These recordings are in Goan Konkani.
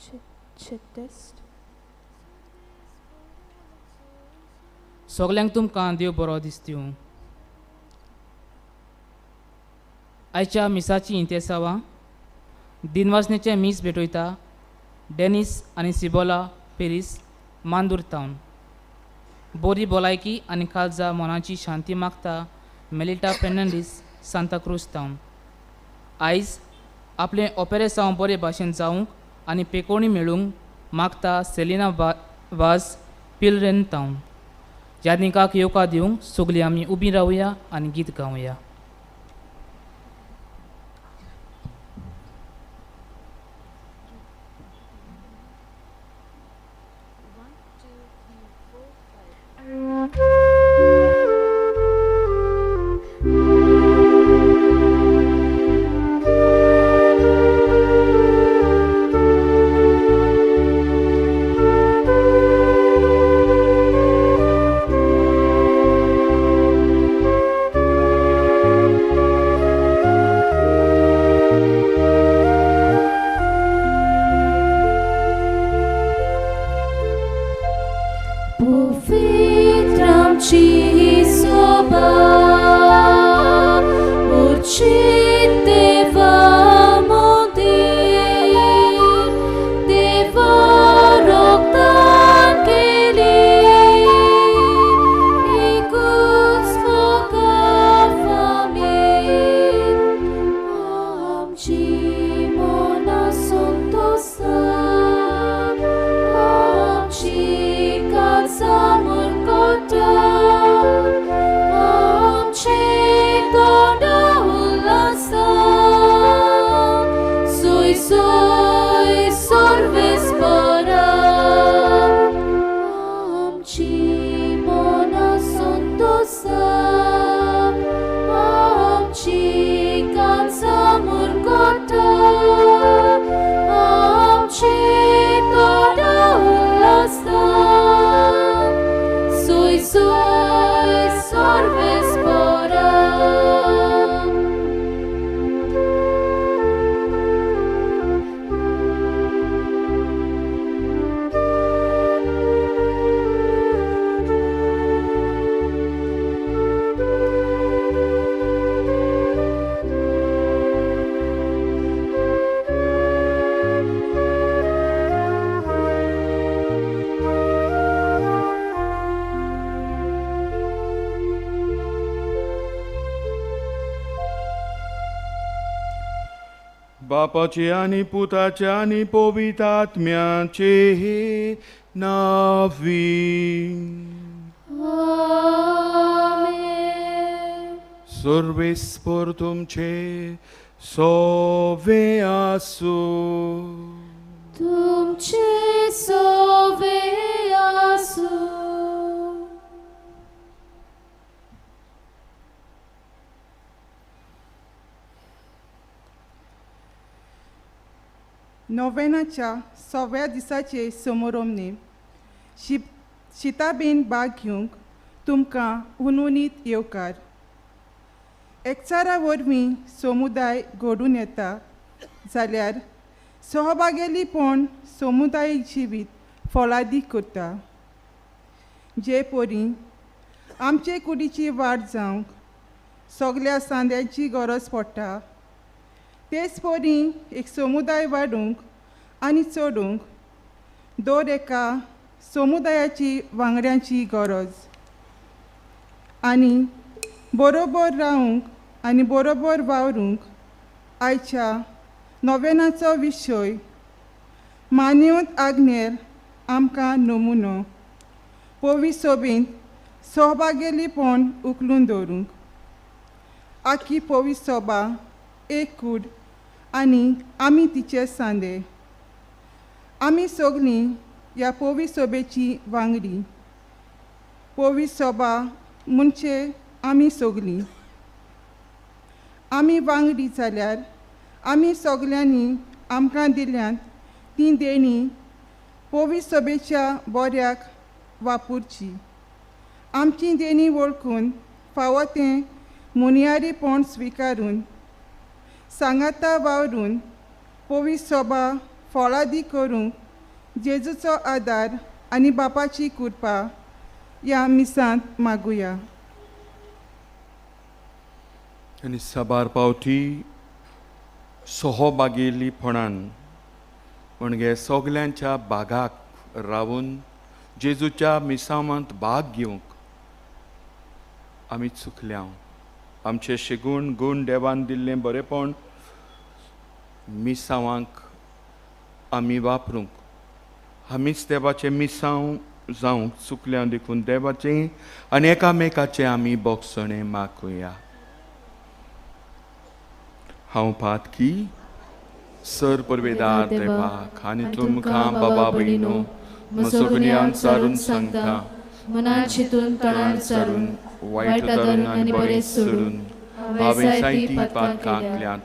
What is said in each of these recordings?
Check test. सगल्यांक तुमकां देव बरो दिसता. आयच्या मिसाची इंतेसांवां दिनवासनेचें मीस भेटयता डेनीस आनी सिबोला पेरीस मांदूर टावन. बोरी भलायकी आनी काळजा मनाची शांती मागता मेलिटा फेर्नांडीस सांताक्रूज टावन. आयज आपलें ऑपेरेसांव बरे भाशेन जावंक आनी पेकोणी मेळूंक मागता सेलिना वाज पिलरेन टावन. यादनिकाक येवकार दिवंक सगळीं आमी उबी रावया आनी गीत गावया. बापाचे आनी पुताचे आनी पवित्र आत्म्याचे नांवी. आमेन. सर्वेस्पर तुमचे सोवे आसूं. तुमचे सोवे आसूं. नोवेनाच्या सव्या दिसाचे समोरोमने शिताबेन भाग घेवंक तुमकां हुनहुनीत येवकार. एकचारा वरवीं समुदाय घडून येता जाल्यार सहभागेलीपण समुदायीक जिवीत फळादीक करता. जे परी आमचे कुडीची वाड जावंक सगल्या सांद्यांची गरज पडटा, तेच परी एक समुदाय वाडूंक आनी चडूंक दर एका समुदायाची वांगड्यांची गरज आनी बरोबर रावूंक आनी बरोबर वावरूंक आयच्या नोवेनाचो विशय मान्यवंत आग्नेर आमकां नमुनो पवी सोबेंत सहभागेलीपण उखलून दवरूंक. आखी पवी सोबा एक कूड आनी आमी तिचे सांदे. आमी सगळीं ह्या पवी सोबेची वांगडी. पवी सोबा म्हणजे आमी सगळीं. आमी वांगडी जाल्यार आमी सगळ्यांनी आमकां दिल्यांत तीं देणीं पवी सोबेच्या बऱ्याक वापरची. आमची देणीं वळखून फावो तें मुनियारीपण स्विकारून सांगाता वावरून पवी सोबा फळादी करूंक जेजूचो आदार आनी बापाची कृपा ह्या मिसांत मागुया. आनी साबार पावटी सहभागीपणान म्हणजे सगल्यांच्या भागाक रावून जेजूच्या मिसावांत भाग घेवंक आमी चुकल्या. आमचे शेगूण गूण देवान दिल्लें बरेपण मिसावांक आमी वापरूंक, आमीच देवाचें मिसांव जावंक चुकल्या. देखून देवाचें आनी एकामेकाचें आमी बोगसणें मागुया. हांव पातकी सर परवेदार देवाक आनी तुमकां बाबा भयणो म्हजो गुन्यांव सारून सांगता, मनान चिंतून तोंडान सारून वायट धरून आनी बरें सोडून हांवें जायतीं पातकां केल्यांत.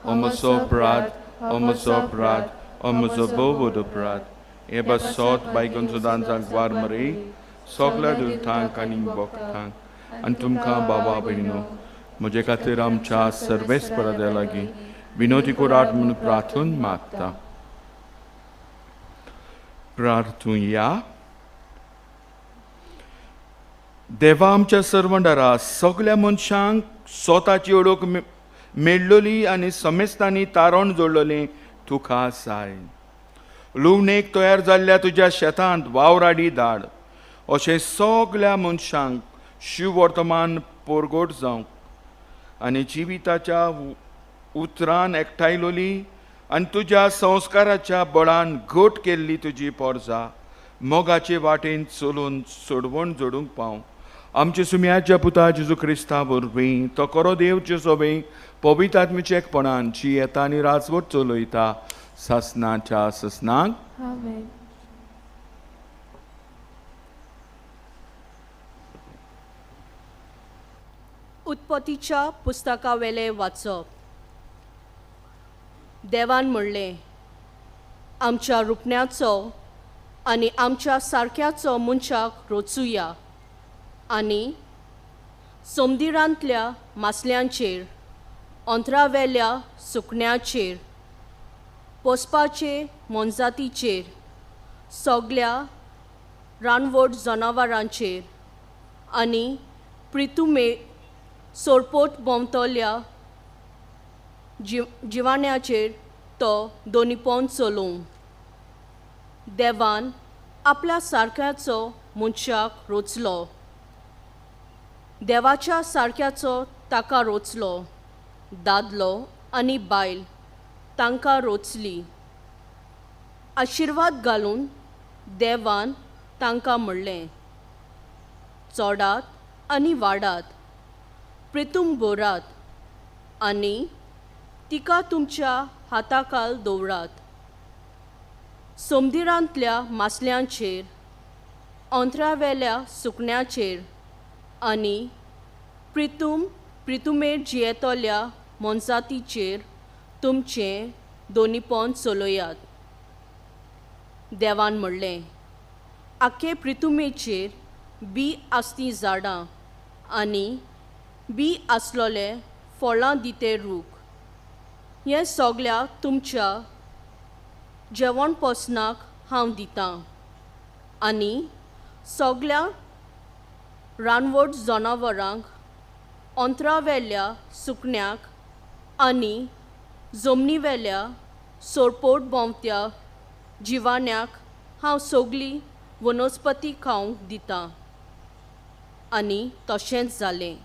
हो म्हजो अपराध, हो म्हजो अपराध, हो म्हजो भोव व्हड अपराध. हे बसोत बायगून सुदां सांगवार मरे सगल्या दुर्तांक आनी भक्तांक आनी तुमकां बाबा भयणो म्हजे खातीर आमच्या सर्वेस्परा देवा लागीं विनोदी कोराट म्हूण प्रार्थून मागता. प्रार्थुया. देवा आमच्या सर्वंडरा सगल्या मनशांक स्वताची ओळख मेळ्ळली आनी समेस्तांनी तारण जोडलेलें तुका जाय. लुवणेक तयार जाल्ल्या तुज्या शेतांत वावराडी धाड अशें सगल्या मनशांक शिववर्तमान पोरगोट जावंक आनी जिविताच्या उतरान एकठांयलोली आनी तुज्या संस्काराच्या बळान घट केल्ली तुजी पोरजा मोगाचे वाटेन चलून सोडवण जोडूंक पावं. आमचे सुम्याच्या पुता जेजू क्रिस्ता वरवीं तो खरो देवचे सोबे पवित्र आत्म्याच्या एकपणान जी येता आनी राजवट चलयता सासनाच्या ससनाक. आमेन. उत्पत्तीच्या पुस्तकावेलें वाचप. देवान म्हणलें, आमच्या रुपण्याचो आनी आमच्या सारक्याचो मनशाक रोचुया आनी समुद्रांतल्या मासल्यांचेर, अंतरावेल्या सुकण्याचेर, पोसपाचे मोनजातीचेर, सगल्या रानवट जनावरांचेर आनी प्रितुमे सोरपोट भोंवतल्या जिवाण्याचेर तो दोनीपोन चलोवं. देवान आपल्या सारक्याचो मनशाक रोचलो, देवाच्या सारक्याचो ताका रोचलो, दादलो आनी बायल तांकां रोचली. आशिर्वाद घालून देवान तांकां म्हणलें, चोडात आनी वाडात, प्रितूम भरात आनी तिका तुमच्या हाताखाल दवरात. समुद्रांतल्या मासल्यांचेर, अंतरावेल्या सुकण्याचेर आनी प्रितुमेर जियेतल्या मोनजातीचेर तुमचें दोनीपोन चलयात. देवान म्हणलें, आख्खे प्रितुमेचेर बी आसती झाडां आनी बी आसलोले फळां दिते रूख, हें सगल्या तुमच्या जेवण पोसनाक हांव दितां आनी सगल्या रानवट जनावरांक, अंतरावेल्या सुकण्याक आनी जमनीवेल्या सोरपोट भोंवत्या जिवाण्याक हांव सगली वनस्पती खावंक दितां. आनी तशेंच जालें.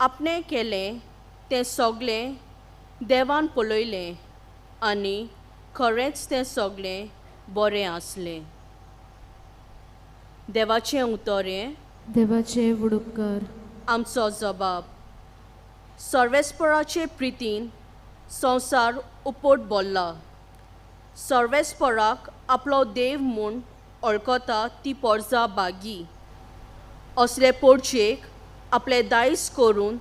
आपणें केलें तें सगलें देवान पळयलें आनी खरेंच तें सगलें बरें आसलें. देवाचें उतर हें. देवाचे वडुपकार. आमचो जबाब. सर्वेस्पराचे प्रितीन संवसार उपट भरला. सर्वेस्पराक आपलो देव म्हूण वळखता ती पोरजा बागी. असले पोरचेक आपले दायज करून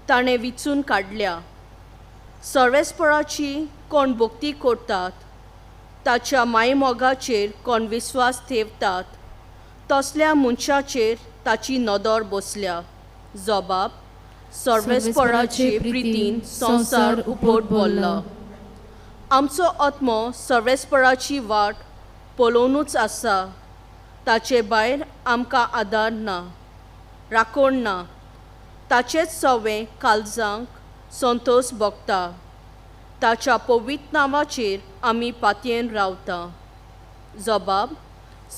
ताणें विचून काडल्या. सर्वेस्पराची कोण भक्ती करतात, ताच्या मायमोगाचेर कोण विस्वास ठेवतात, तसल्या मनशाचेर ताची नदर बसल्या. जबाब. सर्वेस्पराचे प्रितीन संवसार उपट भरला. आमचो आत्मो सर्वेस्पराची वाट पळोवनूच आसा. ताचे भायर आमकां आदार ना, राखण ना. ताचेच सवें काळजांक संतोश भोगता. ताच्या पवित्र नांवाचेर आमी पातयेन रावता. जबाब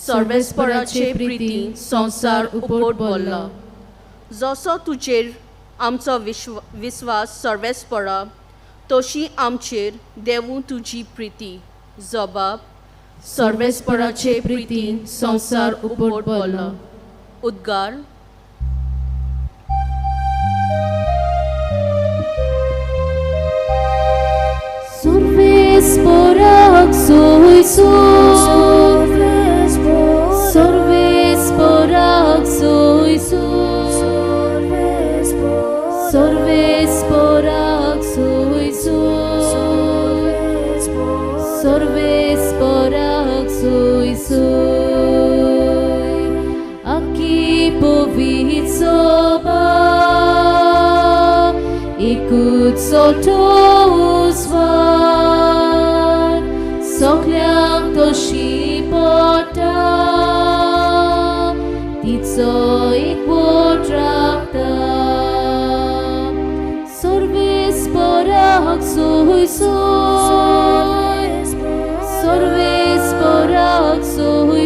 सर्वेस्पराचे प्रिती संवसार उपट भरला. जसो तुजेर आमचो विस्वास सर्वेस्परा तशी आमचेर देवूं तुजी प्रिती. जबाब सर्वेस्पराचे प्रितीन संवसार उपट भरला. उद्गार. सर्वेस्पराक सोय सर्वेस्पराक सोय सर्वेस्पराक सोय सर्वेस्पराक सोय आखी पवित्र सभा एकूच सोटो उजवाड सगल्यांक तशी पडटा तिचो एकवट राखता. सर्वेस्पराक सोय सर्वेस्पराक सोय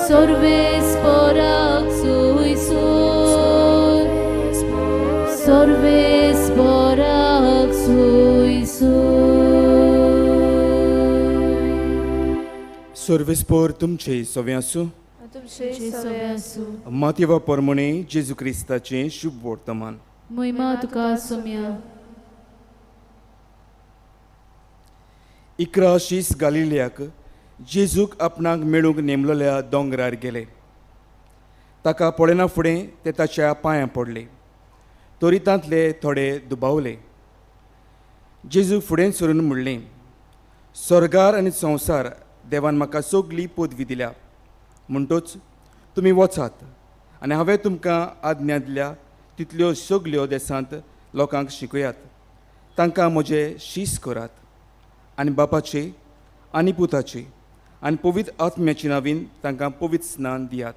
सर्वेस्पराक सोय सर्वेस्पराक सोय. सर्वेस्पर तुमचे सवे आसूं. मातेवा परमणे जेजू क्रिस्ताचें शुभ वर्तमान. महिमा तुका सोम्या. 11 शीस गालिलियाक जेजूक आपणाक मेळूंक नेमलेल्या दोंगरार गेले. ताका पळयना फुडें ते ताच्या पांयां पडले, तरी तांतले थोडे दुबावले. जेजू फुडें सरून म्हणलें, स्वर्गार आनी संवसार देवान म्हाका सगली पदवी दिल्या, म्हणटूच तुमी वचात आनी हांवें तुमकां आज्ञा दिल्या तितल्यो सगल्यो देसांत लोकांक शिकयात. तांकां म्हजें शीस करात आनी बापाचे आनी पुताचे आनी पवित्र आत्म्याचे नांवान तांकां पवित्र स्नान दियात.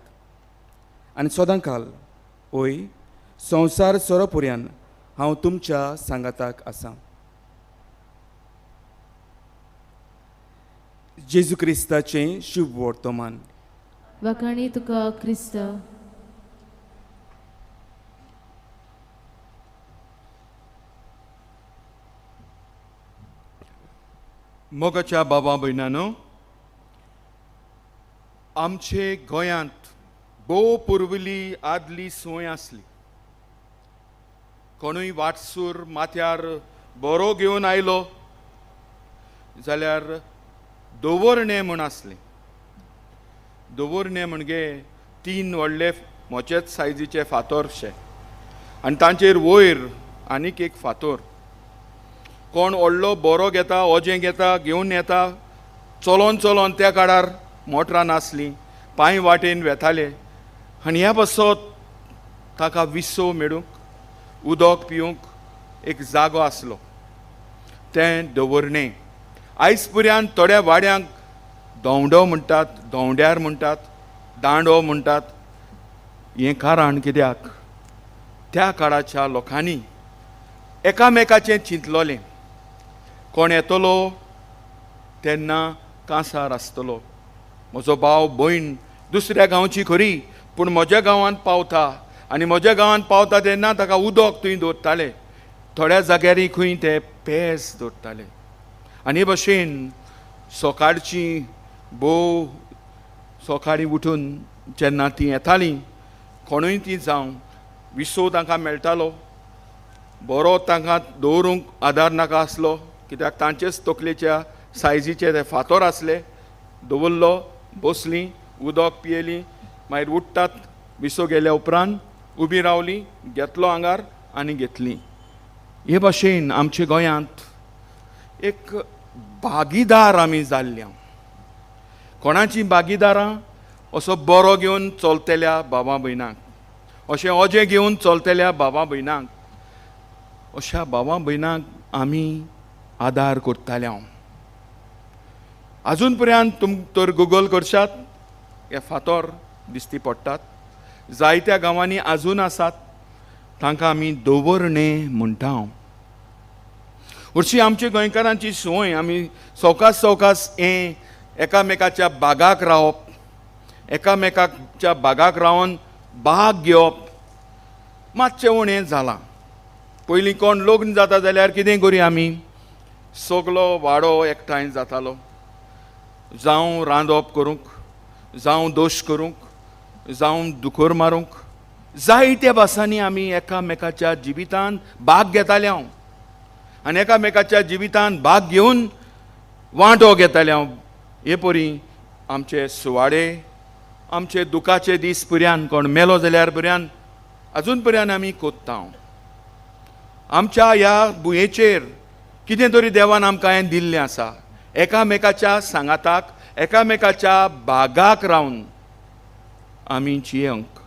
आनी सदांकाल ओय संवसार सोरोपुऱ्यान हांव तुमच्या सांगाताक आसा. जेजू क्रिस्ताचें शुभ वर्तमान. वाखाणी तुका क्रिस्ता. मोगाच्या बाबा भयणानो, आमचे गोंयांत भोव पुर्विल्ली आदली संवय आसली. कोणूय वाटसूर माथ्यार बरो घेवन आयलो जाल्यार दवरणें म्हूण आसलें. दवरणें म्हणजे 3 व्हडले मोचेच सायजीचे फातोरशे आनी तांचेर वयर आनीक एक फातोर. कोण व्हडलो बरो घेता, ओजें घेता, घेवन येता, चलोन चलोन त्या काळार मोटरां नासलीं, पांय वाटेन वेताले आनी ह्या पासत ताका विसव मेळूंक, उदक पिवंक एक जागो आसलो, तें दवरणें. आयज पर्यंत थोड्या वाड्यांक दोंवडो म्हणटात, दोंवड्यार म्हणटात, दांडो म्हणटात. हें कारण कित्याक त्या काळाच्या लोकांनी एकामेकाचें चिंतलोलें. कोण येतलो तेन्ना कांसार आसतलो, म्हजो भाव भयण दुसऱ्या गांवची खरी पूण म्हज्या गांवांत पावता आनी म्हज्या गांवांत पावता तेन्ना ताका उदक थंय दवरताले. थोड्या जाग्यारी खंय ते पेज दवरताले. आनी हे भशेन सकाळची भोव सकाळीं उठून जेन्ना तीं येतालीं, कोणूय ती जावं, विसव तांकां मेळटालो, बरो तांकां दवरूंक आदार नाका आसलो, कित्याक तांचेच तकलेच्या सायजीचे ते फातोर आसले. दवरलो, बसलीं, उदक पियेलीं, मागीर उठ्ठात, विसव गेल्या उपरांत उबी रावली, घेतलो आंगार आनी घेतली. हे भाशेन आमच्या गोंयांत एक भागीदार आमी जाल्ल्या. कोणाची भागीदारां? असो बरो घेवन चलतल्या बाबा भयणांक, अशें अजें घेवन चलतल्या बाबा भयणांक, अशा बाबा भयणांक आमी आदार करताले. आजून पर्यंत तुम तर गुगल करशात हे फातोर दिसती पडटात, जायत्या गांवांनी आजून आसात, तांकां आमी दवरणे म्हणटा. हरशीं आमच्या गोंयकारांची संवय, आमी सवकास सवकास हें एकामेकाच्या बागाक रावप, एकामेकाच्या बागाक रावन बाग घेवप मातशें उणें जालां. पयलीं कोण लग्न जाता जाल्यार कितें करी आमी, सगलो वाडो एकठांय जातालो, जावं रांदप करूंक, जावं दोश करूंक, जावं दुखोर मारूंक, जायत्या भासांनी आमी एकामेकाच्या जिवितान भाग घेताले हांव आनी एकामेकाच्या जिवितान भाग घेवन वांटो घेताले हांव. हे परी आमचे सुवाडे, आमचे दुखाचे दीस पर्यान, कोण मेलो जाल्यार पर्यान अजून पर्यान आमी कोत्ता. आमच्या ह्या भुंयेचेर कितें तरी देवान आमकां हें दिल्लें आसा, एकामेकाच्या सांगाताक, एकामेकाच्या बागाक रावन आमी जियेवंक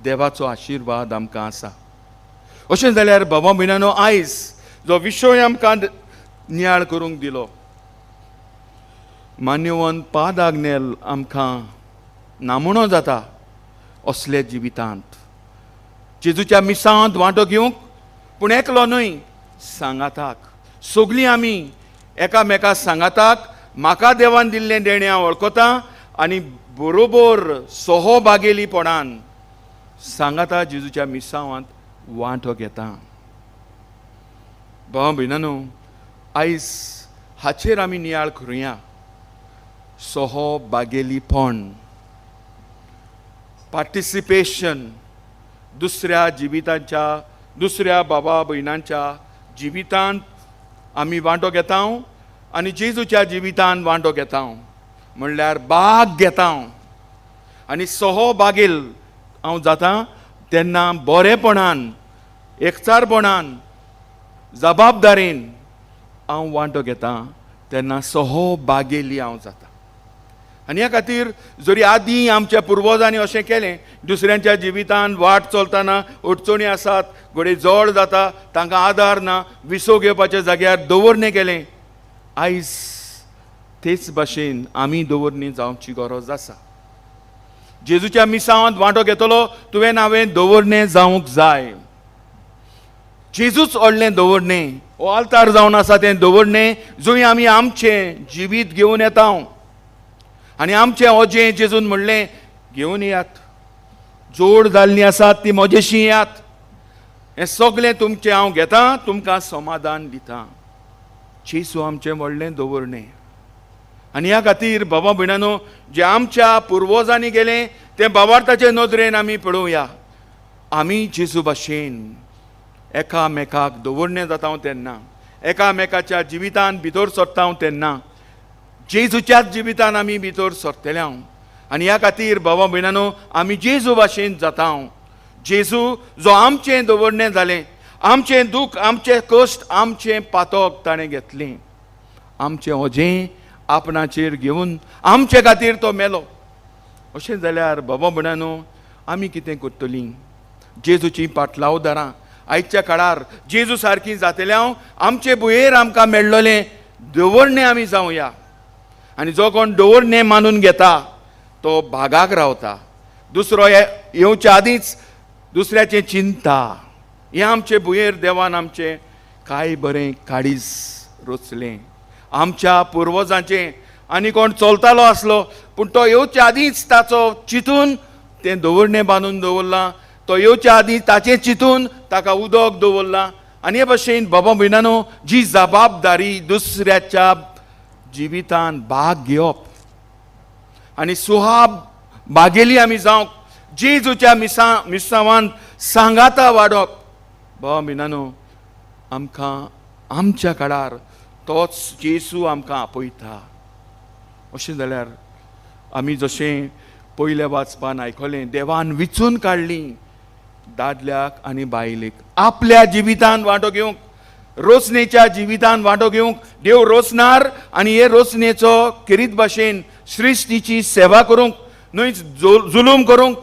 देवाचो आशिर्वाद आमकां आसा. अशें जाल्यार बाबा भयणानो, आयज जो विशय आमकां नियाळ करूंक दिलो, मान्यवंत पादाग्नेल आमकां नामणो जाता असले जिवितांत जेजूच्या मिसांत वांटो घेवंक, पूण एकलो न्हय, सांगाताक सगळीं आमी एकामेका सांगाताक म्हाका देवान दिल्लें देणें हांव वळखता आनी बरोबर सोहो बागेलीपणान सांगाता जेजूच्या मिसांवांत वांटो घेता. भाव भयणानो, आयज हाचेर आमी नियाळ करुया. सोहो बागेलीपण, पार्टिसिपेशन, दुसऱ्या जिवितांच्या, दुसऱ्या बाबा भयणांच्या जिवितांत आमी वांटो घेता आनी जेजूच्या जिवितांत वांटो घेता, म्हणल्यार बाग घेता आनी सोहो बागेल हांव जाता तेन्ना बरेपणान, एकचारपणान, जबाबदारीन हांव वांटो घेता तेन्ना सोहो बागेली हांव जाता. आनी ह्या खातीर जरी आदीं आमच्या पुर्वजांनी अशें केलें, दुसऱ्यांच्या जिवितान वाट चलतना अडचणी आसात, घडये जड जाता, तांकां आदार ना, विसव घेवपाच्या जाग्यार दवरणे केलें, आयज तेच भाशेन आमी दवरणी जावची गरज आसा. जेजूच्या मिसांवांत वांटो घेतलो तुवें हांवें दवरणे जावंक जाय. जेजूच व्हडलें दवरणे, हो आल्तार जावन आसा तें दवरणे, जंय आमी आमचें जिवीत घेवन येता आनी आमचें ओजें जेजून म्हणलें घेवन येयात, जोड जाल्लीं आसात ती म्हजेशी येयात, हें सगळें तुमचें हांव घेता, तुमकां समाधान दिता. जेजू आमचें व्हडलें दवरणे. आनी ह्या खातीर बाबा भयणानो, जें आमच्या पुर्वजांनी गेलें तें बाबार्थाचे नदरेन आमी पळोवया. आमी जेजू भाशेन एकामेकाक दवरणे जाता तेन्ना, एकामेकाच्या जिवितान भितर सरता तेन्ना, जेजूच्याच जिवितान आमी भितर सरतले. आनी ह्या खातीर बाबा भयणानो, आमी जेजू भाशेन जाता. जेजू जो आमचें दवरणें जालें, आमचें दूख, आमचें कश्ट, आमचें पातक ताणें घेतलें, आमचें ओजें आपणाचेर घेवन आमचे खातीर तो मेलो. अशें जाल्यार बाबा भयणानो, आमी कितें करतलीं? जेजूचीं पाटलावदारां आयच्या काळार जेजू सारकी जातले हांव, आमचे भुंयेर आमकां मेळ्ळलें दवरणें आमी जावया. आनी जो कोण दवरणें मानून घेता तो भागाक रावता, दुसरो येवच्या आदींच दुसऱ्याचें चिंता. हें आमचे भुंयेर देवान आमचें कांय बरें काळीज रचलें आमच्या पुर्वजांचें. आनी कोण चलतालो आसलो पूण तो येवच्या आदींच ताचो चिंतून तें दवरणें बांदून दवरलां, तो येवच्या आदीं ताचें चिंतून ताका उदक दवरलां. आनी हे भशेन बाबा भयणानो, जी जबाबदारी दुसऱ्याच्या जिवितान भाग घेवप आनी सुहाब बागेली आमी जावंक जेजूच्या मिसावान सांगाता वाडप, बाबा भयणानो, आमकां आमच्या काळार तोच जेजू आमकां आपयता. अशें जाल्यार आमी जशें पयल्या वाचपान आयकलें, देवान विचून काडली दादल्याक आनी बायलेक आपल्या जिवितान वांटो घेवंक, रोसणेच्या जिवितान वांटो घेवंक. देव रोसणार आनी हे रोसणेचो खेरीत भाशेन सृश्टीची सेवा करूंक न्हय, जुलूम करूंक,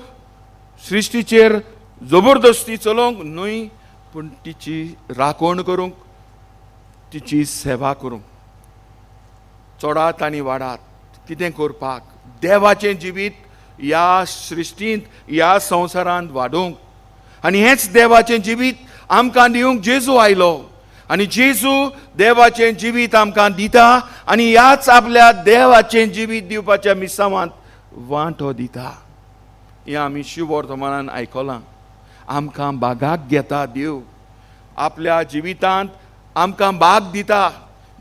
सृश्टीचेर जबरदस्ती चलोवंक न्हय, पूण तिची राखण करूंक, तिची सेवा करूंक. चोडात आनी वाडात. कितें करपाक? देवाचें जिवीत ह्या सृश्टींत ह्या संवसारांत वाडोवंक. आनी हेंच देवाचें जिवीत आमकां दिवंक जेजू आयलो आनी जेजू देवाचें जिवीत आमकां दिता आनी ह्याच आपल्या देवाचें जिवीत दिवपाच्या मिसावांत वांटो दिता. हें आमी शिववर्तमानान आयकलां. आमकां बागाक घेता देव, आपल्या जिवितांत आमकां बाग दिता.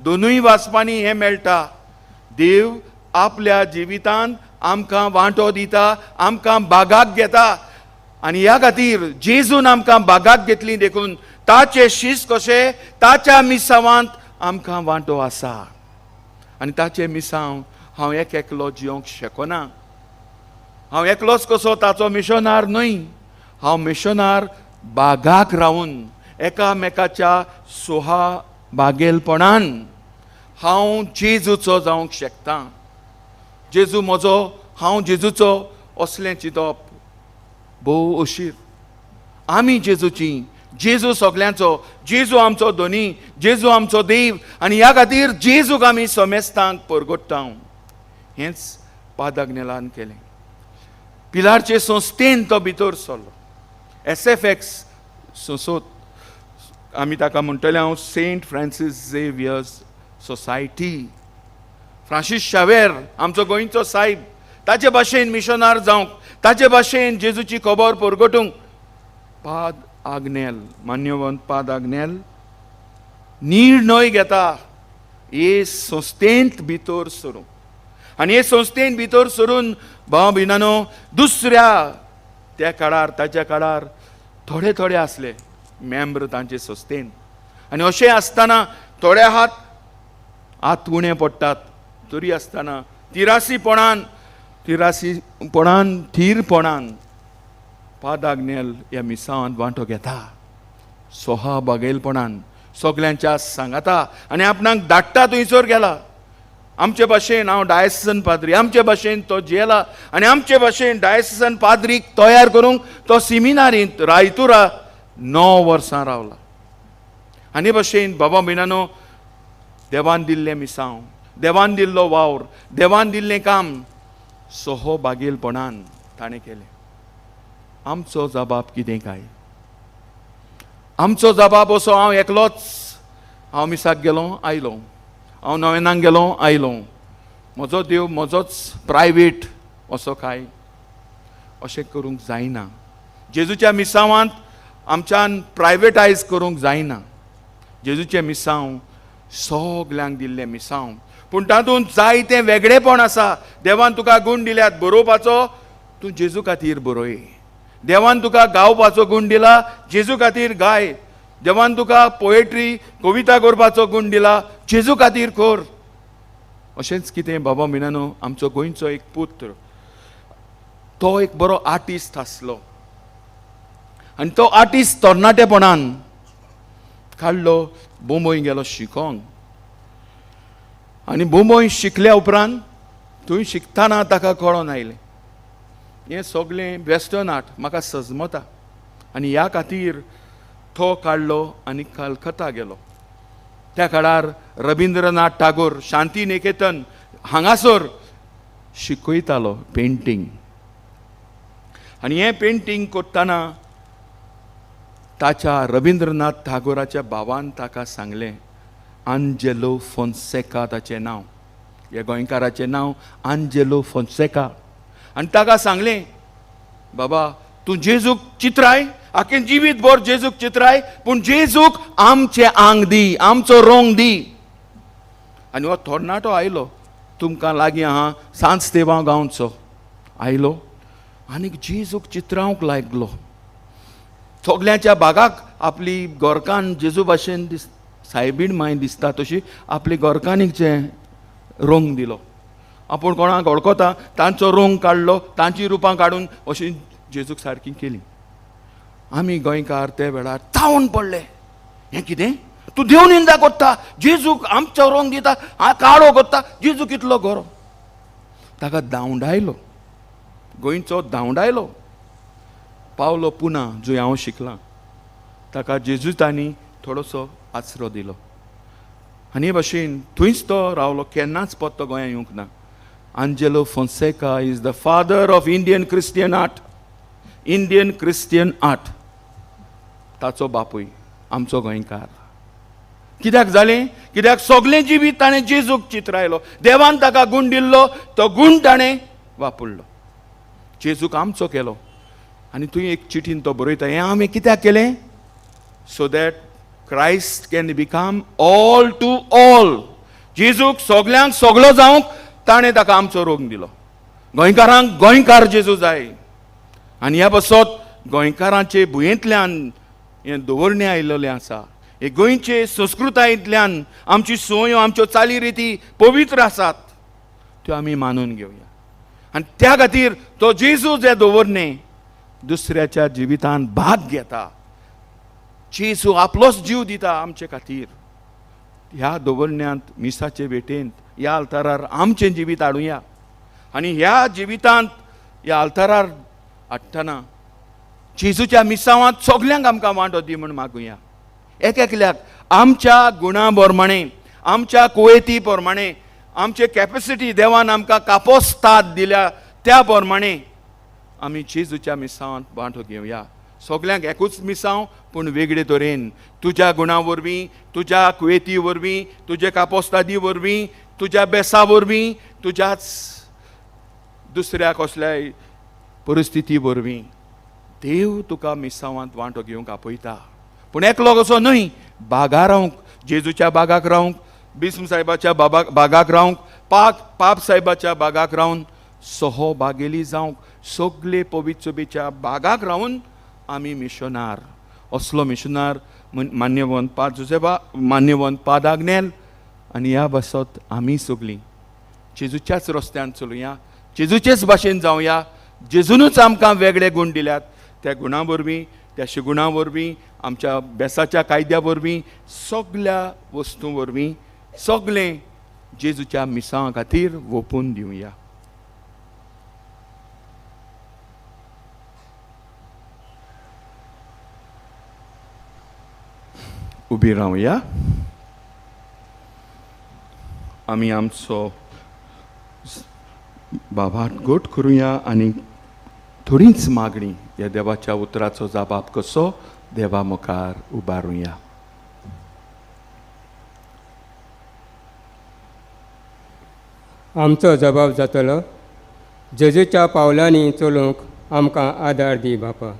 दोनूय वाचपांनी हें मेळटा. देव आपल्या जिवितांत आमकां वांटो दिता, आमकां बागाक घेता. आनी ह्या खातीर जेजून आमकां बागाक घेतली देखून ताचे शीस कशे ताच्या मिसावांत आमकां वांटो आसा. आनी ताचे मिसांव हांव एक एकलो जियोंक शकना. हांव एकलोच कसो ताचो मिशनार न्हय, हांव मिशनार बागाक रावून एकामेकाच्या सोहा बागेलपणान हांव जेजूचो जावंक शकता. जेजू म्हजो, हांव जेजूचो असलें चिंतप भोव अशीर. आमी जेजूची, जेजू सगल्यांचो, जेजू आमचो धनी, जेजू आमचो देव. आनी ह्या खातीर जेजूक आमी समेस्तांक परगट्टा. हेंच पादाग्नेलान केलें. पिलारचे संस्थेन तो भितर सरलो. SFX संसद आमी ताका म्हणटले हांव, Saint Francis Xavier's Society. Francis Xavier आमचो गोंयचो सायब, ताचे भाशेन मिशनार जावंक, ताचे भाशेन जेजूची खबर परगटूंक पाद आग्नेल, मान्यवंत पाद आग्नेल निर्णय घेता हे संस्थेंत भितर सरूंक. आनी हे संस्थेंत भितर सरून भाव भयणांनो दुसऱ्या त्या काळार ताच्या काळार थोडे थोडे आसले मेंबर तांचे संस्थेन. आनी अशें आसतना थोडे हात हात उणे पडटात तरी आसतना तिरासीपणान तिरासीपणान थीरपणान पादाग्नेल ह्या मिसावांत वांटो घेता. सोहा बागेलपणान सगल्यांच्या सांगाता आनी आपणाक धाडटा थंयसर गेला. आमचे भाशेन हांव डायसिसन पाद्री, आमचे भाशेन तो जेला आनी आमचे भाशेन डायसिसन पाद्रीक तयार करूंक तो सिमिनारींत रायतुरा 9 वर्सां रावला. आनी भाशेन बाबा भयणांनो देवान दिल्लें मिसांव, देवान दिल्लो वावर, देवान दिल्लें काम सोहो बागेलपणान ताणें केलें. आमचो जबाब कितें काय? आमचो जबाब असो, हांव एकलोच, हांव मिसाक गेलो आयलो, हांव नवेनाक गेलो आयलो, म्हजो देव म्हजोच प्रायवेट असो काय? अशें करूंक जायना. जेजूच्या मिसावांत आमच्यान प्रायवेटायज करूंक जायना. जेजूचें मिसांव सगल्यांक दिल्लें मिसांव, पूण तातूंत जायतें वेगळेपण आसा. देवान तुका गूण दिल्यात बरोवपाचो, तूं जेजू खातीर बरोय. देवान तुका गावपाचो गूण दिला, जेजू खातीर गाय. देवान तुका पोएट्री कविता करपाचो गूण दिला, जेजू खातीर कर. अशेंच कितें बाबा मिनानो आमचो गोंयचो एक पुत्र, तो एक बरो आर्टिस्ट आसलो आनी तो आर्टिस्ट तरणाटेपणान काडलो बोंबय गेलो शिकोंक. आनी बोंबय शिकल्या उपरांत थंय शिकतना ताका कळोन आयलें हें सगळें वेस्टर्न आर्ट म्हाका सजमता. आनी ह्या खातीर तो काडलो आनी कलकत्ता गेलो. त्या काळार रविंद्रनाथ टागोर शांती निकेतन हांगासर शिकयतालो पेंटींग. आनी हें पेंटींग करतना ताच्या रविंद्रनाथ टागोराच्या भावान ताका सांगलें, आंजेलो फोन्सेका ताचें नांव, ह्या गोंयकाराचें नांव आंजेलो फोन्सेका. आनी ताका सांगलें, बाबा तूं जेजूक चित्राय, आख्खें जिवीत भर जेजूक चित्राय, पूण जेजूक आमचें आंग दी, आमचो रंग दी. आनी हो तरणाटो आयलो, तुमकां लागीं आहा सांत देवा गांवचो, आयलो आनी जेजूक चित्रावंक लागलो. सगल्यांच्या भागाक आपली गोरकान जेजू भाशेन दिस सायबीण माय दिसता तशी आपली गोरकानीक जे रंग दिलो, आपूण कोणाक वळखता तांचो रंग काडलो, तांची रुपां काडून अशी जेजूक सारकी केली. आमी गोंयकार ते वेळार तावून पडले, हें कितें तूं देव निंदा करता, जेजूक आमचो रंग दिता, काळो करता, जेजू कितलो गोरो. ताका धांवडायलो, गोंयचो धांवडायलो. पावलो पुना जंय हांव शिकलां, ताका जेजुतांनी थोडोसो आसरो दिलो. आनी हे भाशेन थंयच तो रावलो, केन्नाच परतो गोंयांत येवंक ना. Angelo Fonseca is the father of Indian Christian art. Indian Christian art ताचो बापूय आमचो गोंयकार. कित्याक जालें? कित्याक सगळें जिवीत ताणें जेजूक चित्रायलो. देवान ताका गूण दिल्लो, तो गूण ताणें वापरलो, जेजूक आमचो केलो. आनी तुवें एक चिटीन तो बरयता, हें आमी कित्याक केलें? So that Christ can become all to all. जेजूक सगल्यांक सगलो जावंक ताणें ताका आमचो रोग दिलो. गोंयकारांक गोंयकार जेजू जाय. आनी ह्या पासत गोंयकारांचे भुंयेंतल्यान हें दवरणें आयिल्लें आसा. हे गोंयचे संस्कृतायेंतल्यान आमची संवयो, आमच्यो चाली रिती पवित्र आसात, त्यो आमी मानून घेवया. आनी त्या खातीर तो जेजू जे दवरणें दुसऱ्याच्या जिवितान भाग घेता. जेजू आपलोच जीव दिता आमचे खातीर. ह्या दवरण्यांत, मिसाचे भेटेंत, ह्या आल्तारार आमचें जिवीत हाडुया. आनी ह्या जिवितांत, ह्या आल्तारार हाडटना जेजूच्या मिसावांत सगल्यांक आमकां वांटो दी म्हूण मागुया. एक एकल्याक आमच्या गुणा प्रमाणे, आमच्या कुवेती प्रमाणे, आमचे कॅपेसिटी देवान आमकां कापोस्ताद दिल्या त्या प्रमाणे आमी जेजूच्या मिसावांत वांटो घेवया. सगल्यांक एकूच मिसांव, पूण वेगळे तरेन. तुज्या गुणा वरवीं, तुज्या कुवेती वरवीं, तुजे कापोस्तादी वरवीं, तुज्या बेसा वरवीं, तुज्याच दुसऱ्या कसल्याय परिस्थिती वरवीं देव तुका मिसावांत वांटो घेवंक आपयता. पूण एकलो कसो न्हय, बागा रावंक, जेजूच्या बागाक रावंक, बिस्म साहेबाच्या बागाक रावंक, पाप साहेबाच्या बागाक रावन, सहो बागेली जावंक, सगले पवित्र सभेच्या बागाक रावन आमी मिशनार. असलो मिशनार मान्यवंत पाद जुजेबा, मान्यवंत पाद आग्नेल. आनी ह्या बसत आमी सगलीं जेजूच्याच रस्त्यान चलुया, जेजूचेच भाशेन जावया. जेजूनच आमकां वेगळे गूण दिल्यात, त्या गुणा वरवीं, त्या शिगुणा वरवीं, आमच्या बेसाच्या कायद्या वरवीं, सगल्या वस्तूं वरवीं सगळें जेजूच्या मिसां खातीर वोपून दिवया. उबी रावया. आमी आमचो बाबाक गोट करुया आनी थोडीच मागणी ह्या देवाच्या उतराचो जाबाब कसो देवा मुखार उबारुया. आमचो जबाब जातलो, जेजूच्या पावलांनी चलूंक आमकां आदार दी बापा.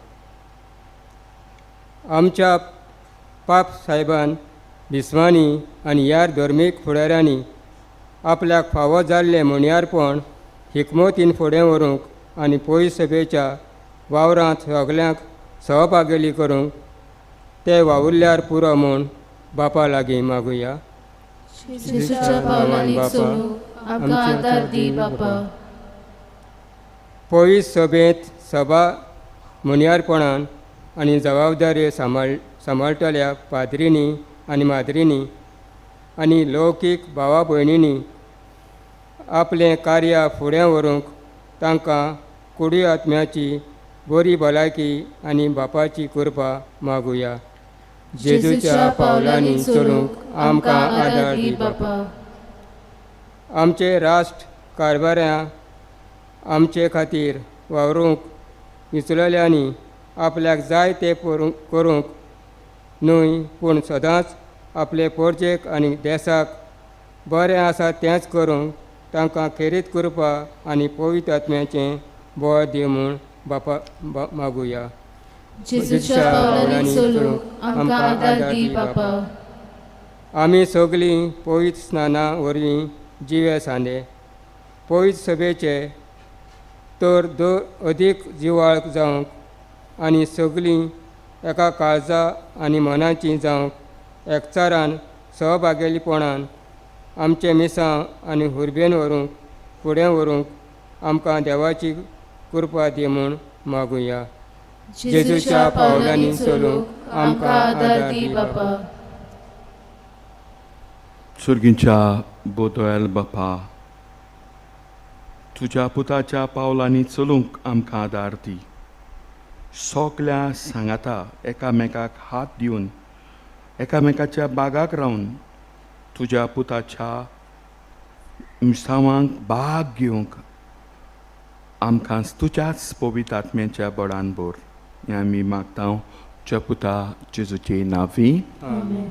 आमच्या पाप साहेबान, बिस्वांनी आनी ह्या धर्मीक फुडाऱ्यांनी आपल्याक फावो जाल्लें म्हणयारपण हिकमतीन फुडें व्हरूंक आनी पयस सभेच्या वावरांत सगल्यांक सहभागेली करूंक ते वावुरल्यार पुरो म्हूण बापा लागीं मागुया. जेजूच्या पावलांनी चलूंक आमकां आदार दी बापा. पयस सभेंत सभा म्हणयारपणान आनी जबाबदारी सांबाळटल्या पाद्रींनी आनी माद्रींनी आनी लौकीक भावा भयणींनी आपलें कार्य फुडें व्हरूंक तांकां कुडी आत्म्याची बरी भलायकी आनी बापाची कृपा मागुया. जेजूच्या पावलांनी चलूंक आमकां आदार दी बापा. आमचे राष्ट्र कारभाऱ्यां आमचे खातीर वावरूंक विचलल्यांनी आपल्याक जाय तें करूंक न्हय, पूण सदांच आपले पोरजेक आनी देसाक बरें आसा तेंच करूंक तांकां खेरीत कृपा आनी पवित्र आत्म्याचें बळ दी म्हूण बापा मागुया. जेजूच्या पावलांनी चलूंक आमकां आदार दी बापा. आमी सगलीं पवित्र स्नाना वरवीं जिवे सांदे पवित्र सभेचे तर अदीक जिवाळ जावंक आनी सगलीं एका काळजा आनी मनाची जावंक एकचारान सहभागेलीपणान आमचें मिसांव आनी हुर्बेन व्हरूंक फुडें व्हरूंक आमकां देवाची कृपा दी म्हूण मागुया. जेजूच्या पावलांनी चलूंक आमकां आदार दी बापा. सुर्गीच्या बोदोयल बापा, तुज्या पुताच्या पावलांनी चलूंक आमकां आदार दी. सगल्या सांगाता एकामेकाक हात दिवन, एकामेकाच्या बागाक रावन तुज्या पुताच्या मिसावांक भाग घेवंक आमकां तुज्याच पवित्र आत्म्याच्या बळान भर. हें आमी मागता तुज्या पुता जेजूचे नांवी. आमेन.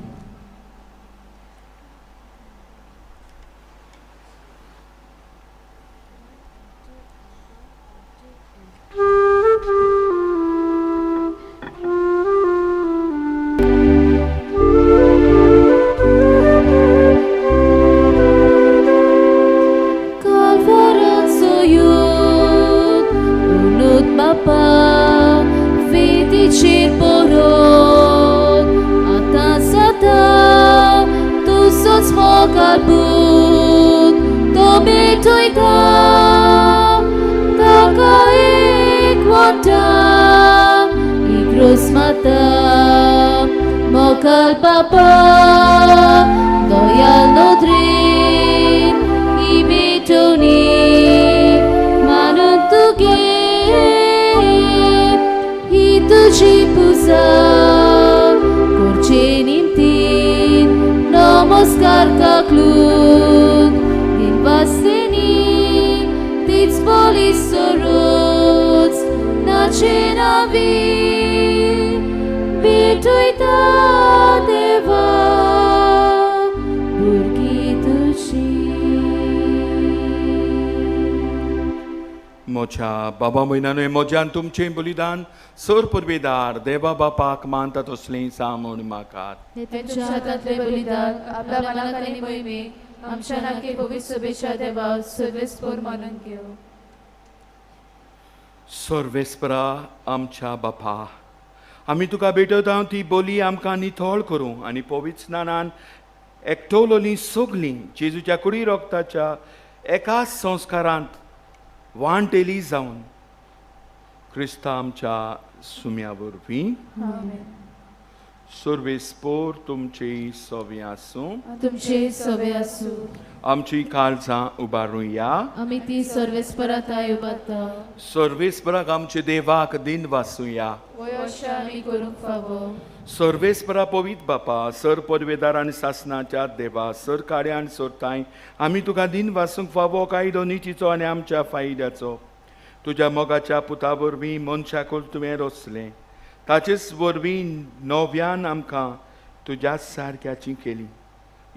बाबा म्हयन्यानूय म्हज्यान तुमचें बलिदान सर पुर्वेदार देवा बापाक मानता तसलें सामून मागात. तुमच्या हातांतलें बलिदान आपल्या मनाक आनी मोहिमेक आमच्या नाके पवित्र शुभेच्छा देवा सर्वेस्पर मानून घेवं. सर्वेस्परा आमच्या बापा, आमी तुका भेटयता ती बोली आमकां नितळ करूं आनी पवित्र स्नानान एकटवलोलीं सगलीं जेजूच्या कुडी रोगताच्या एकाच संस्कारांत वांटेली जावन क्रिस्ता आमच्या सुम्या वरवीं. सर्वेस्पोर तुमचे सवे आसूं. तुमचे सवे आसूं. आमची काळजां उबारुया. आमी ती सर्वेस्परा थाय उबारता. सर्वेस्पराक आमचे देवाक दिन वासुया. अशें आमी करूंक फावो. सर्वेस्परा पवित्र बापा, सर पदवेदार आनी सासनाच्या देवा, सर कार्या आनी सोरताय, आमी तुका दिन वासूंक फावो कायदो नितीचो आनी आमच्या फायद्याचो. तुज्या मोगाच्या पुता वरवीं मनशाकूच तुवें रचलें, ताचेच वरवीं नव्यान आमकां तुज्याच सारक्याची केली.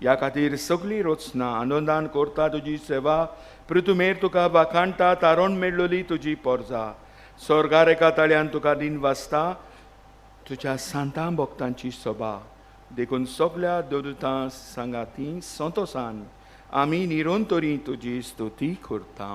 ह्या खातीर सगळी रचना आनंदान करता तुजी सेवा, पृथुमेर तुका वाखाणटा, तारण मेळ्ळोली तुजी पोरजा. स्वर्गार एका ताळ्यान तुका दिन वाचता तुज्या सांतां भक्तांची सभा. देखून सगल्या देवदूतां सांगाती संतोसान आमी निरंतरी तुजी स्तुती करता.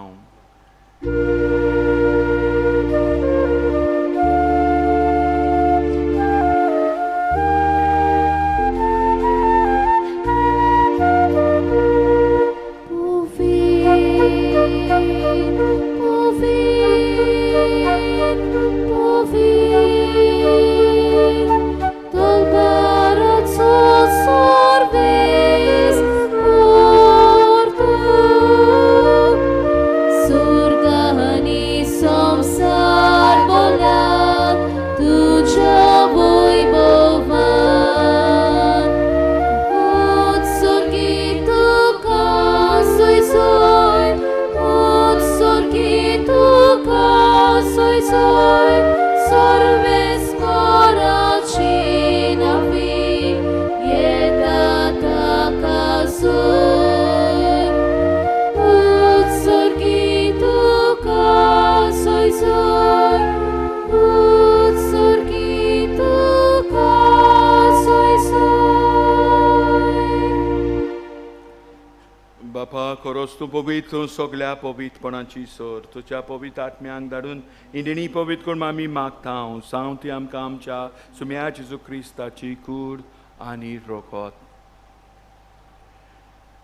तूं पवित्र सगल्या पवित्रपणाची सर तुज्या पवित्र आत्म्यांक धाडून इंडिणी पवित्र करून आमी मागता. हांव सांव ती आमकां आमच्या सुम्या जेजू क्रिस्ताची कूड आनी रोखत.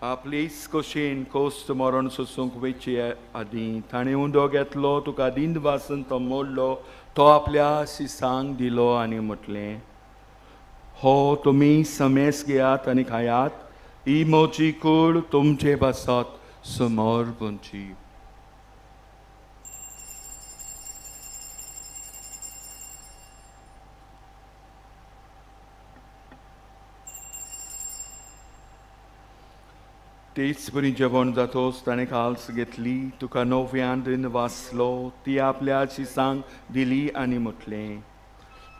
आपलीच कशेन कोस्त मरण सोसूंक वयचे आदीं ताणें उंडो घेतलो, तुका दिंद वासन तो मोडलो, तो आपल्या सिसांक दिलो आनी म्हटलें, हो तुमी समेस घेयात आनी खायात, ही म्हजी कूड तुमचे पासत समोर पंची. तेच बरी जेवण जातोच ताणें काल्स घेतली, तुका नव्यान रीण वाचलो, ती आपल्या शिसांक दिली आनी म्हटलें,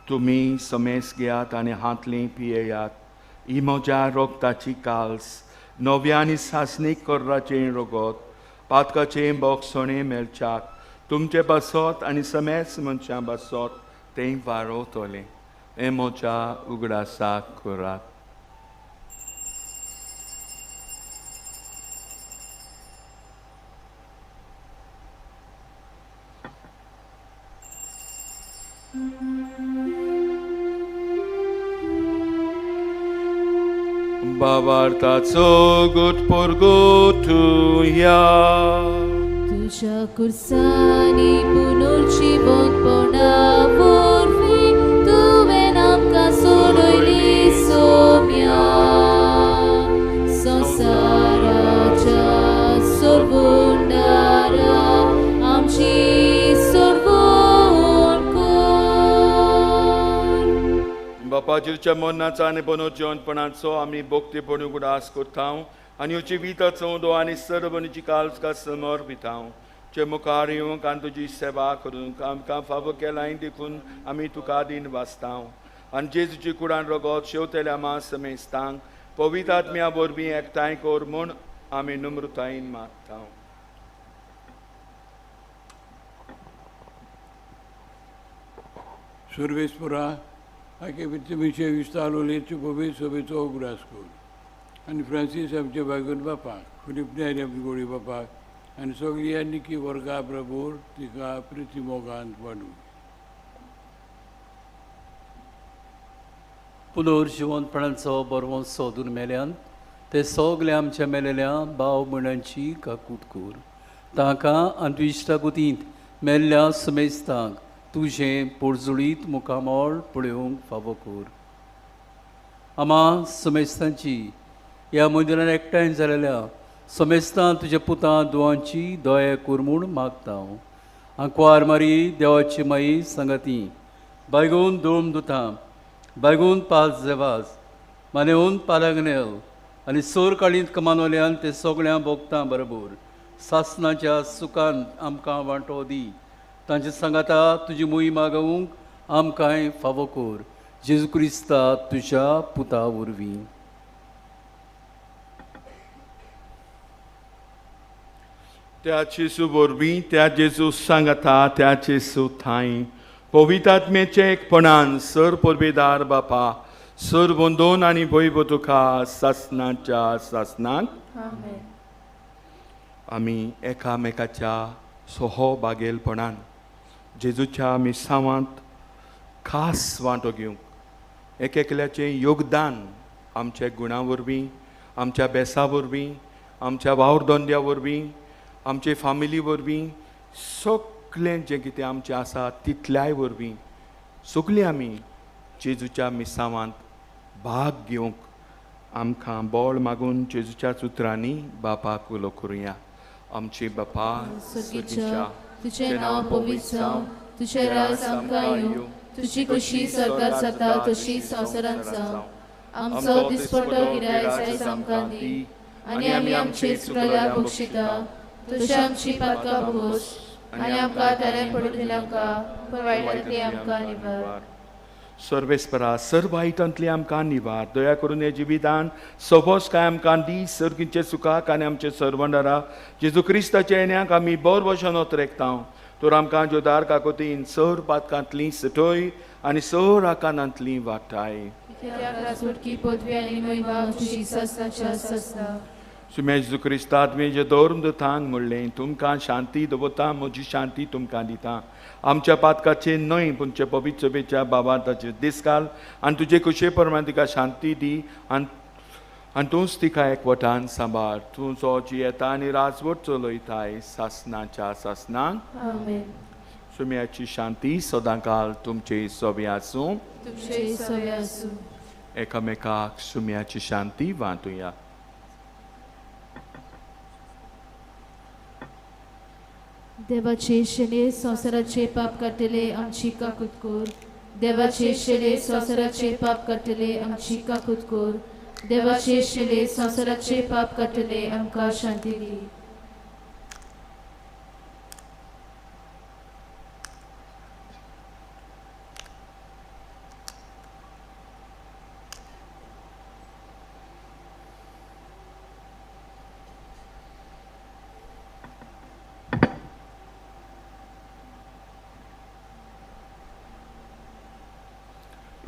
तुमी समेस घेयात आनी हातली पियेयात, ही म्हज्या रोगताची काल्स, नव्या आनी सासणीक कोर्राचें रोगत, पातकाचें बोगसणें मेळच्याक तुमचे पासत आनी समेस मनशां पासत तें वारोवतलें. हें म्हज्या उगडासाक करात. बाबार्थाचो गुट परगोटुया. तुज्या कुर्सांनी पुनर्जिवंतपणा वरवीं तुवें आमकां सोडयली सोम्या. संवसाराच्या सोडवणदारा आमची सोडवण कर. बापाजीच्या मरणाचो आनी पुनर्जिवंतपणाचो आमी भक्तीपणी उगडास करता आनी जिविताचो उदो आनी सर्वणीची काळजा समर्पिता. जे मुखार येवंक आनी तुजी सेवा करूंक आमकां फावो केलाय देखून आमी तुका दीन वाचता. आनी जेजूची कुडान रगत शेवतेल्या मास समेस्तांक पवित्र आत्म्या वरवीं एकठांय कर म्हूण आमी नम्रतायेन मागता. सर्वेस्परा आके तुमचे विस्तारलेची पवित्र सभेचो उगडास कर आनी फ्रांसीस आमचे बागून बापाक, फिलीप नेरी आमचे गोडी बापाक आनी सगळ्या निकी वर्गा बरोबर तिका प्रिती मोगान वाडूं. पुनर्जिवंतपणाचो बरवंत सोदून मेल्यान ते सगळे आमच्या मेलेल्या भाव भयणांची काकूट कर. तांकां आनी इश्टागुतींत मेल्ल्या समेस्तांक तुजें पोरजुळीत मुखामळ पळोवंक फावो कर. आमा समेस्तांची ह्या मंदिरान एकठांय जालेल्या समेस्तां तुज्या पुतां दुवांची दया कर म्हूण मागता हांव. आंकवार मारी देवाची माई सांगाती बायगून दोम दुतां बायगून पास जेवास मानेवन पालागनेल आनी सोर काळींत कमानोल्यान ते सगळ्यां भोगतां बरोबर सासनाच्या सुखान आमकां वांटो दी. तांचे सांगाता तुजी मोही मागोवंक आमकांय फावो कर. जेजू क्रिस्ता तुज्या पुता वरवीं. त्या जेजू वरवीं, त्या जेजू सांगाता, त्या जेजू थांय पवित्र आत्म्याचे एकपणान सर परबेदार बापा सर बंदोन आनी भंय तुका सासनाच्या सासनाक. आमी एकामेकाच्या सहभागेलपणान जेजूच्या मिसावांत खास वांटो घेवंक एक एकल्याचें योगदान आमच्या गुणा वरवीं, आमच्या बेसा वरवीं, आमच्या वावर धंद्या वरवीं, आमचे फामिली वरवीं, सगळें जें कितें आमचें आसा तितल्याय वरवीं सगळीं आमी जेजूच्या मिसावांत भाग घेवंक आमकां बळ मागून जेजूच्या उतरांनी बापाक उलो करुया. आमचे बापा स्वर्गीच्या, तुजें नांव पवित्र जावं, तुजें राज आमकां येवं, तुजी खुशी स्वर्गात जाता तशी संवसारांत जावं. आमचो दिसपट्टो गिरायक आयज आमकां दी आनी आमी आमचे चुकल्यार बक्षिता तशी आमची पातकां भोगोस आनी आमकां ताऱ्यान पडून दिल्यांका पूण वायटांतली आमकां निवार. सर्वेस्परा सर्व वायटांतली आमकां निवार. दया करून हे जिवितान सोबोस काय आमकां दी सर्गींचे सुखाक आनी आमचे सर्वंडरा जेजू क्रिस्ताच्या येण्याक आमी बर वशन ओतरेकता. तर आमकां जोदार काकोतीन सर पातकांतली सटय आनी सर आकानांतली वाटाय. सुमे जेजू क्रिस्ता तुवें जे धर्म दुतांक म्हणलें, तुमकां शांती दवरता, म्हजी शांती तुमकां दिता. आमच्या पातकाचे न्हय पूण तुमच्या पवित्र सभेच्या बाबा ताचे दीस घाल आनी तुजे खुशे प्रमाण तिका शांती दी आनी तूंच तिका एकवटान सांबाळ. तूं जो जियेता आनी राजवट चलयताय सासनाच्या सासनाक. सुम्याची शांती सदांकाल तुमचे सोबे आसूं. एकामेकाक सुम्याची शांती वांटुया. देवाचे शेले संवसाराचे पाप काडटले आमची काकूत कर. देवाचे शेले संवसाराचे पाप काडटले आमची काकूत कर. देवाचे शिले संवसाराचे पाप काडटले आमकां शांती दी.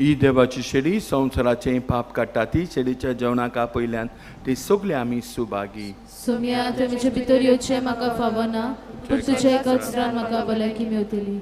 ही देवाची शेडी संवसाराचें पाप काडटा ती शेडीच्या जेवणाक आपयल्यान ती सगळी आमी सुभागी. सोम्या तुमचे भितर येवचें म्हाका फावना, पूण तुज्या एकाच रान म्हाका भलायकी मेवतली.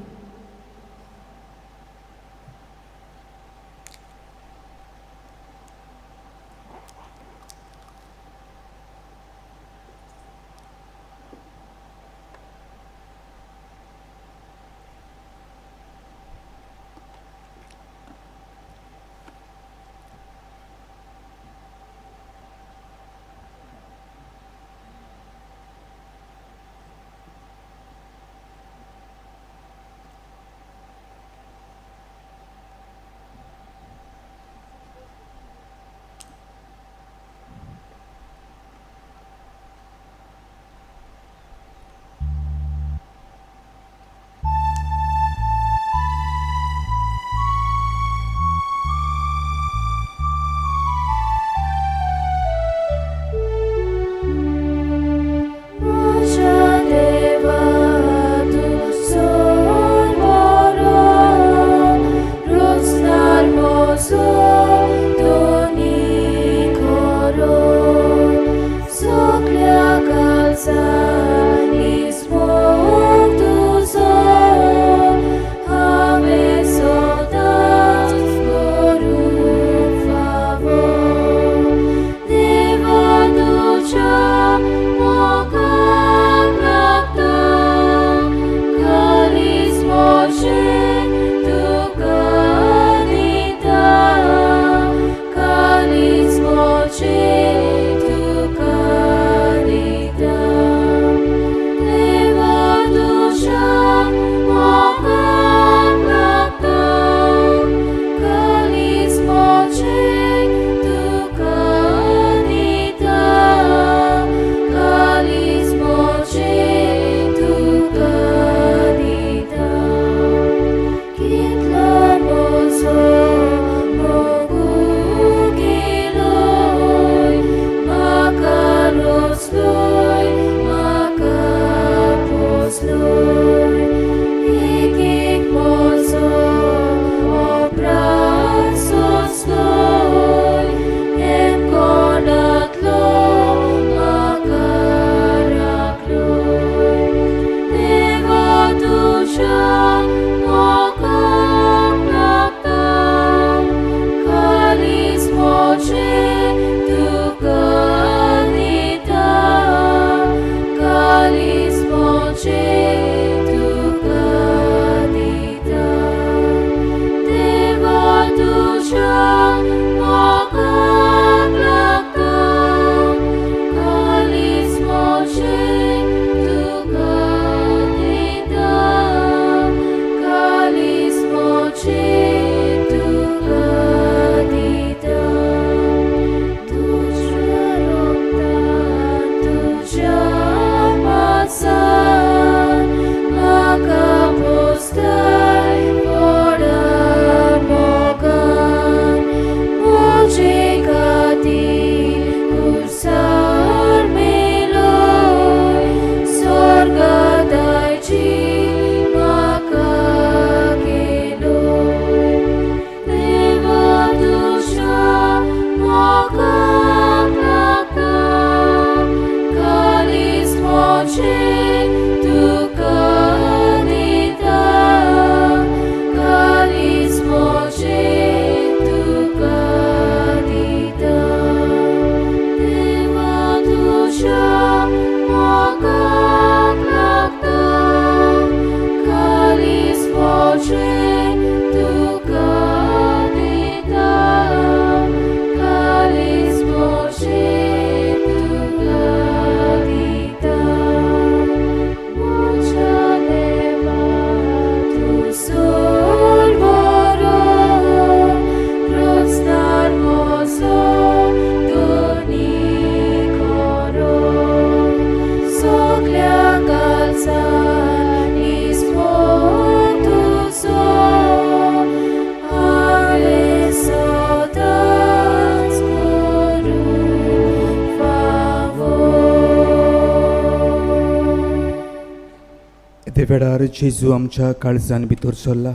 वेळार जेजू आमच्या काळजान भितर सरला.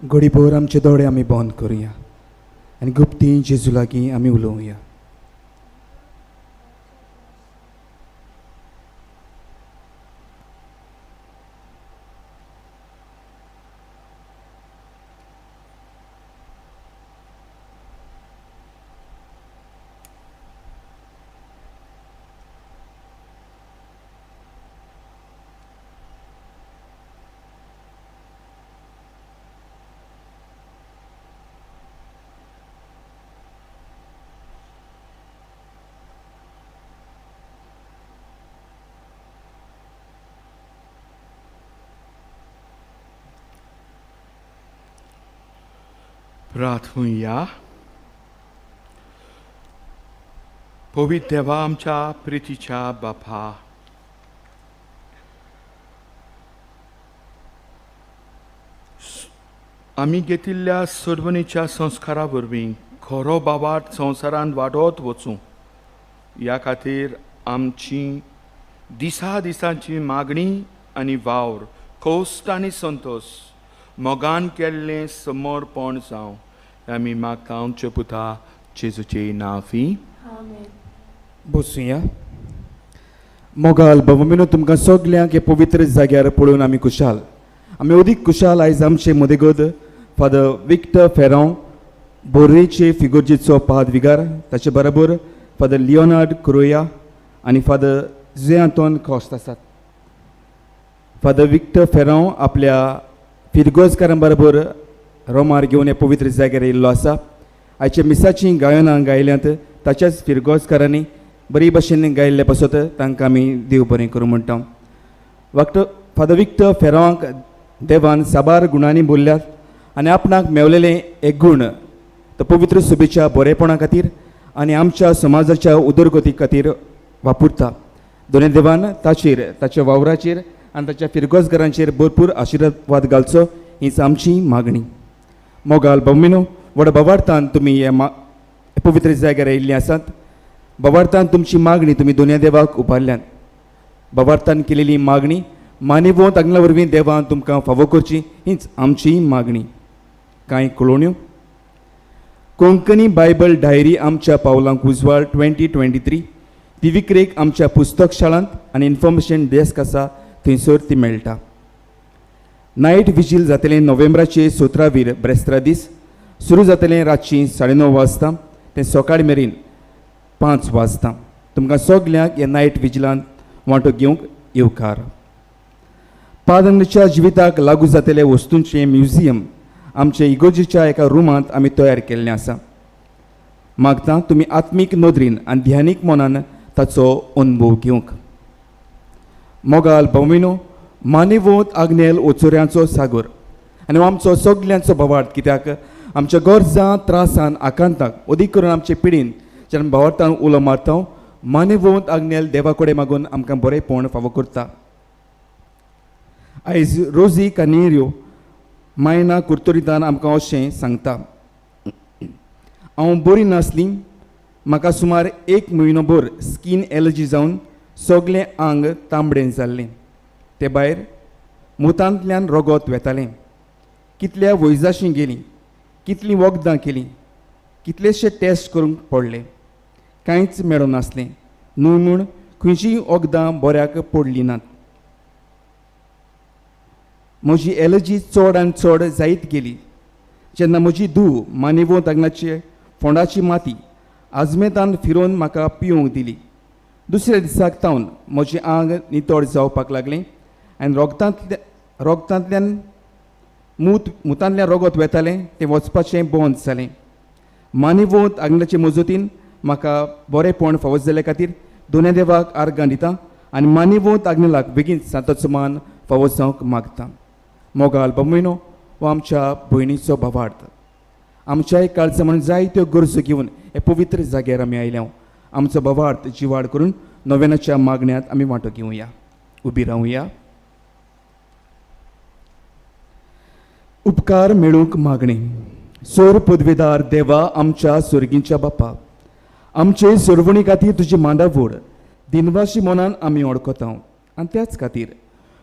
घडीभर आमचे दोळे आमी बंद करुया आनी गुप्ती जेजू लागीं आमी उलोवया. प्रार्थुया. पवित्र देवा आमच्या प्रितीच्या बापा, आमी घेतिल्ल्या सोडवणीच्या संस्कारा वरवीं खरो बावाट संवसारांत वाडत वचूं ह्या खातीर आमची दिसा दिसांची मागणी आनी वावर खोस्त आनी संतोश मोगान केल्लें समर्पण जावं आमी मागता आमच्या पुता जेजूचे नांवी. बसुया. मोगाल बाबा, तुमकां सगल्यांक हे पवित्र जाग्यार पळोवन आमी खुशाल. आमी अदीक खुशाल आयज आमचे मदेगद फादर विक्टर फेरांव बोर्रेचे फिगोर्जेचो पाद विगार, ताचे बरोबर फादर लियोनार्ड क्रोया आनी फादर जे आंतोन कॉस्ट आसात. फादर विक्टर फेरांव आपल्या फिरगोजकारां बरोबर रोमार घेवन हे पवित्र जाग्यार येयल्लो आसा. आयच्या मिसाचीं गायनां गायल्यांत ताच्याच फिरगोजकारांनी बरी भाशेन गायिल्ले पासत तांकां आमी देव बरें करूं म्हणटा. फादर विक्टर फेरांवाक देवान साबार गुणांनी बोल्ल्यात आनी आपणाक मेवलेलें एक गूण तो पवित्र सभेच्या बरेपणा खातीर आनी आमच्या समाजाच्या उदरगती खातीर वापरता. दोनूय देवान ताचेर, ताच्या वावराचेर आनी ताच्या फिरगोजकारांचेर भरपूर आशिर्वाद घालचो हीच आमची मागणी. मोगाल बाबमिनो, व्हड बावार्थान तुमी हे पवित्र जाग्यार आयिल्लीं आसात. बावार्थान तुमची मागणी तुमी दोनूय देवाक उबारल्यात. बावार्थान केलेली मागणी मानिवोंत आंगला वरवीं देवान तुमकां फावो करची हीच आमची मागणी. कांय कळोवण्यो. कोंकणी बायबल डायरी आमच्या पावलांक उजवाड 2023 ती विक्रेक आमच्या पुस्तक शाळांत आनी इन्फॉर्मेशन डेस्क आसा थंयसर ती मेळटा. नायट विजील जातलें नोव्हेंबराचे 17 ब्रेस्तारा दीस सुरू जातलें रातचीं 9:30 वाजता तें सकाळ मेरेन 5 वाजता. तुमकां सगल्यांक ह्या नायट विजिलांत वांटो घेवंक येवकार. पादंगच्या जिविताक लागू जातले वस्तूंचें म्युझियम आमचे इगोर्जेच्या एका रुमांत आमी तयार केल्लें आसा. मागता तुमी आत्मीक नदरीन आनी ध्यानीक मनान ताचो अनुभव घेवंक. मोगाल भोविनो, मानिवोत आग्नेल ओचोऱ्यांचो सागर आनी आमचो सगल्यांचो भावार्थ, कित्याक आमच्या गरजां त्रासान आकांताक अदीक करून आमचे पिडीन जेन्ना भावार्थान उलो मारता मानिवोत आग्नेल देवा कडेन मागून आमकां बरेंपण फावो करता. आयज रोजी कानेरियो मायना कुर्तोरितान आमकां अशें सांगता, हांव बरी नासली, म्हाका सुमार 1 म्हयनोभर स्कीन एलर्जी जावन सगळें आंग तांबडें जाल्लें. ते भायर मुतांतल्यान रगत वेतालें. कितल्या वैजाशी गेलीं, कितलीं वखदां केलीं, कितलेशे टेस्ट करूंक पडले, कांयच मेळूंक नासलें. न्हय म्हूण खंयचीय वखदां बऱ्याक पडलीं नात. म्हजी एलर्जी चड आनी चड जायत गेली. जेन्ना म्हजी धूव मानिवोंत आंगणाचे फोंडाची माती आजमेतान फिरोवन म्हाका पिवंक दिली. दुसऱ्या दिसाक तावन म्हजें आंग नितळ जावपाक लागलें आनी रोगतांतल्यान मुतांतल्यान रगत वेतालें तें वचपाचें बंद जालें. मानिवोंत आंगणाचे मजतीन म्हाका बरेंपण फावो जाल्ले खातीर दोनूय देवाक आर्गां दिता आनी मानिवोंत आग्नेलाक बेगीन सांताचो मान फावो जावंक मागता. मोगाल बाबुयनो हो आमच्या भयणीचो भावार्थ. आमच्याय काळजा म्हणून जायत्यो गरजो घेवन हे पवित्र जाग्यार आमी आयल्या. आमचो भावार्थ जिवाड करून नव्यानाच्या मागण्यांत आमी वांटो घेवया. उबी रावया. उपकार मेळूंक मागणी. सोर पदवेदार देवा आमच्या सोर्गींच्या बापा, आमचे सोरवणी खातीर तुजी मांडावड दिनवाशी मनान आमी वळखता आनी त्याच खातीर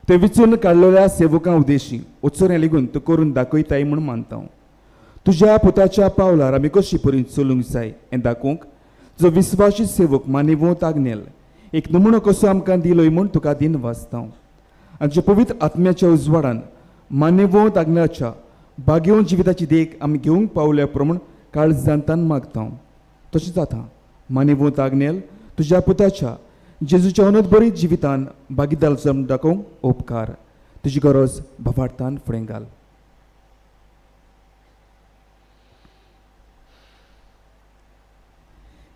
ते विचून काडलेल्या सेवकां उद्देशी वचोन लेगून तूं करून दाखयताय म्हूण मानता. तुज्या पुताच्या पावलार आमी कशी परी चलूंक जाय हें दाखोवंक जो विस्वासी सेवक मानेवंत आग्नेल एक नमुनो कसो आमकां दिलोय म्हूण तुका दिन वाचता. आमच्या पवित्र आत्म्याच्या उजवाडान मानेवंत आग्नेलाच्या भाग्यवंत जिविताची देख आमी घेवंक पावल्या प्रमाण काळजांतान मागता. तशेंच आतां मानेवंत आग्नेल तुज्या पुताच्या जेजूच्या अनोदबरीत जिवितान भागीदार जावन दाखोवंक उपकार. तुजी गरज भावार्थान फुडें घाल.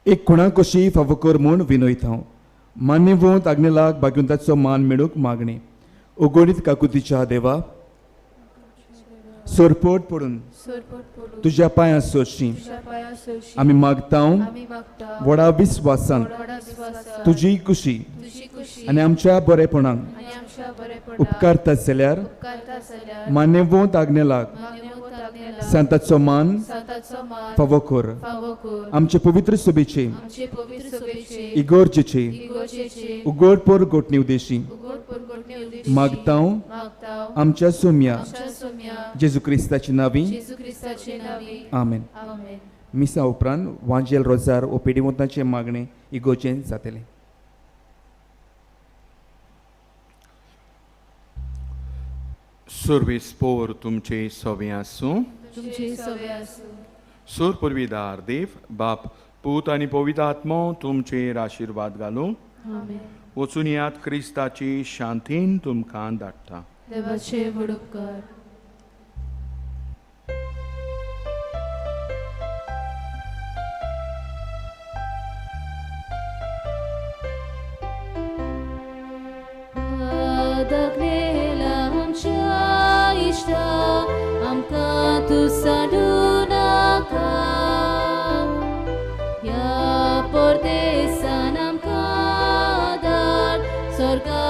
एक खुणा कशी फावो कर म्हूण विनयता हांव. मान्यवंत आग्नेलाक भाग्यवंताचो मान मेळूंक मागणी. अगणीत काकुतीच्या देवा, सरपट पडून तुज्या पांयां सरशी आमी मागता व्हडा विस्वासान तुजी कुशी आनी आमच्या बरेपणाक उपकारता जाल्यार मान्यवंत आग्नेलाक सांताचो मान फावो कर. आमचे पवित्र सभेचे इगर्जेचे उगड परगटणी उद्देशी मागता आमच्या सोम्या जेजू क्रिस्ताची नावी. आमेन. मिसा उपरांत वांजेल रोजार ओपेडिवंतांचे मागणे इगर्जेन जातलें. सर्वेस पोर तुमचे सवे आसूं. सूर पुर्विदार देव बाप पूत आनी पवित्र आत्मो तुमचेर आशिर्वाद घालूं. वचून यात क्रिस्ताची शांतीन तुमकां धाडटा. देवाचे व्हड उपकार. आमकां तूं साडूं नाका, ह्या परदेसान आमकां धाड स्वर्गा.